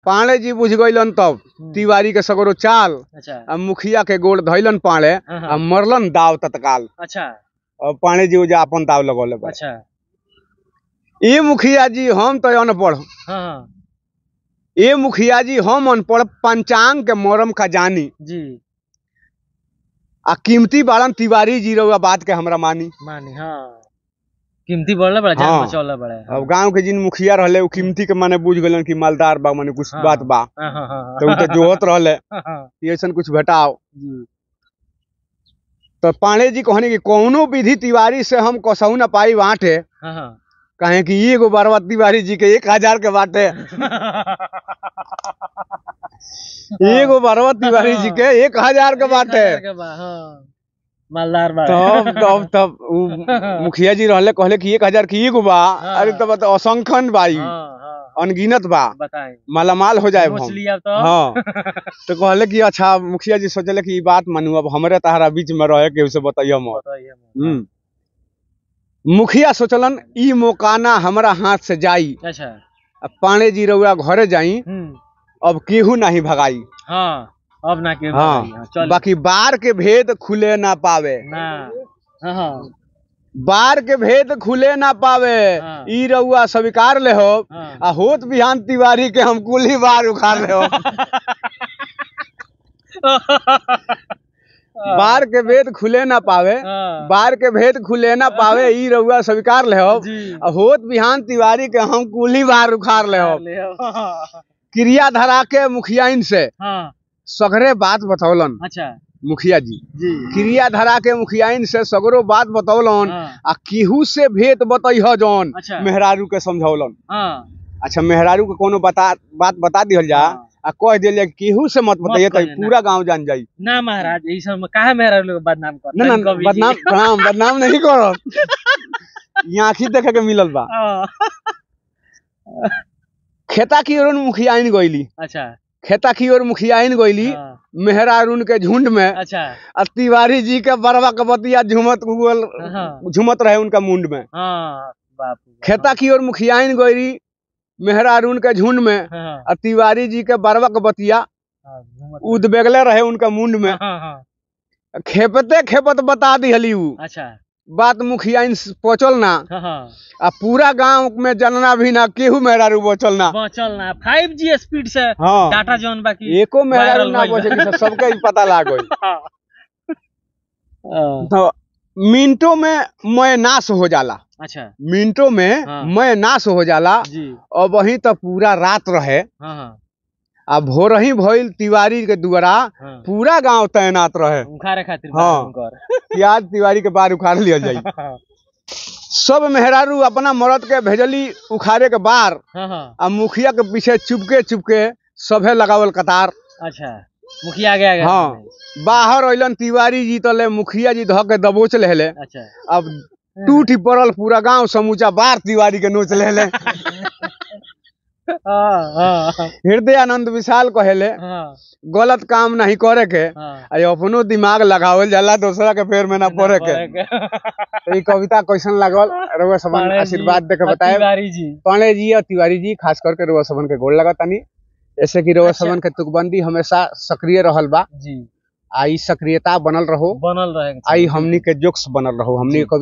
पांडे जी बुझ गइलन तब तिवारी के सगरो चाल। अच्छा। आ मुखिया के गोड़ धइलन पांडे आ मरलन दाव तत्काल। अच्छा। और पांडे जी ओजा अपन दाव लगौले बा। अच्छा। ए मुखिया जी हम तो अनपढ़। हाँ। ए मुखिया जी हम अनपढ़ पंचांग के मरम का जानी जी। आ कीमती बाड़न तिवारी जी रउआ बात के हमरा मानी। मानी हाँ, कीमती बढ़ला बड़ा, जान बचौला बड़ा। अब गांव के जिन मुखिया रहले उ कीमती के माने बुझ गेलन कि मालदार बा, माने कुछ हाँ, बात बा। हाँ, हाँ, हाँ, तो उ तो जोहत रहले हाँ, कि ऐसन कुछ भेटाओ जी। तो पांडे जी कहनी कि कौनो विधि तिवारी से हम कसहू न पाई बांटे। हाँ, हाँ। कहे कि एगो बरवा तिवारी जी के 1000 के बाटे। एगो बरवा तिवारी जी के 1000 के बाटे। हाँ, मालदार बा। तब तब तब उ मुखिया जी रहले कहले कि 1000 की एगो बा। हाँ। अरे तब तो असंख्यन बाई। हाँ, हाँ। अनगिनत बा, बताई मालामाल हो जाए हम। तो। हाँ। तो कहले कि अच्छा, मुखिया जी सोचले कि ई बात मानू, अब हमरे तहरा बीच में रहे के उसे बताइए मत। मुखिया सोचलन ई मौकाना हमरा हाथ से जाई। अच्छा। अब पांडे जी रउआ घरे जाई, अब केहू नहीं भगाई। हाँ, अब ना केहू। हाँ, हाँ, बाकी बार के भेद खुले ना पावे। ना। हाँ, हाँ। बार के भेद खुले ना पावे। हाँ। ई रउआ स्वीकार ले हो। हाँ। आ होत बिहान तिवारी के हम कुली बार उखाड़ ले हो। बार के भेद खुले ना पावे। हाँ। बार के भेद खुले ना पावे, ई रउआ स्वीकार ले हो। जी। होत बिहान तिवारी के हम कुली बार उखाड़ ले हो। क्रिया धरा के मुखियाइन से हाँ। सगरे बात बतौलन। अच्छा। मुखिया जी जी क्रिया धरा के मुखियाइन से सगरो बात बतौलन। हाँ। आ केहू से भेद बतैह जौन। अच्छा। मेहरारू के समझौलन। हाँ। अच्छा, मेहरारू के कोनो बता बात बता दिहल जा। हाँ। आ कह दिहल जा कि केहू से मत बताइए तो कहिए ना। पूरा गांव जान जाई। ना महाराज, ई सब काहे मेहरारू लोग बदनाम कर ना ना, बदनाम प्रणाम बदनाम नहीं करब। यहाँ आँखी देखे के मिलल बा। खेता की ओर मुखियाइन गइली। अच्छा। खेता की ओर मुखियाइन गइली। हाँ। मेहरारून के झुंड में। अच्छा। आ तिवारी जी के बरवा के बतिया झुमत हाँ। झुमत रहे उनका मुंड में। हाँ, बाप रे। खेता की ओर मुखियाइन गइली मेहरारून के झुंड में। हाँ, आ तिवारी जी के बरवा के बतिया हाँ, झुमत उदबेगले रहे उनका मुंड में। हाँ, हाँ। खेपते खेपत बता दिहली उ अच्छा। बात मुखियाइन पहुंचल ना। हाँ, हाँ। आ पूरा गांव में जनना भी ना, केहू मेहरारू बचल ना। बचल ना, 5G speed से। हाँ। डाटा जौन बाकी एको मेहरारू वायरल ना भइल। बचे, सबके ई पता लाग गइल। हाँ। तो मिनटों में मैं नाश हो जाला। अच्छा। मिनटों में हाँ। मैं नाश हो जाला। जी। और वही तो पूरा रात रहे। हाँ, हाँ। आ भोर ही भइल तिवारी के दुआरा। हाँ। पूरा गांव तैनात रहे उखाड़े खातिर। हाँ। कि आज तिवारी के बार उखाड़ लिया जाई। सब मेहरारू अपना मरद के भेजली उखाड़े के बार। हाँ, हाँ। आ मुखिया के पीछे चुपके चुपके सभे लगावल कतार। अच्छा, मुखिया आगे आगे। हाँ। बाहर अइलन तिवारी जी तले मुखिया जी धऽ के दबोच लेले। अच्छा। अब टूट पड़ल पूरा गांव समूचा बार तिवारी के नोच लेले। हाँ, हाँ, हृदय आनंद विशाल कहेले हाँ, गलत काम नहीं करे के, हाँ। आ अपनो दिमाग लगावल जाला दूसरा के फेर में ना पड़े के। तो ई कविता कैसन लागल रउआ सबन पांडे जी आशीर्वाद दे के और बताए। तिवारी जी। पांडे जी और तिवारी जी खास करके रउआ सबन के गोड़ लगतानी, ऐसे कि रउआ अच्छा। सबन के तुकबंदी हमेशा सक्रिय रहल बा। जी। आ ई सक्रियता बनल रहो, बनल रहे। आई हमनी के जोक्स बनल रहो, हमनी के कविता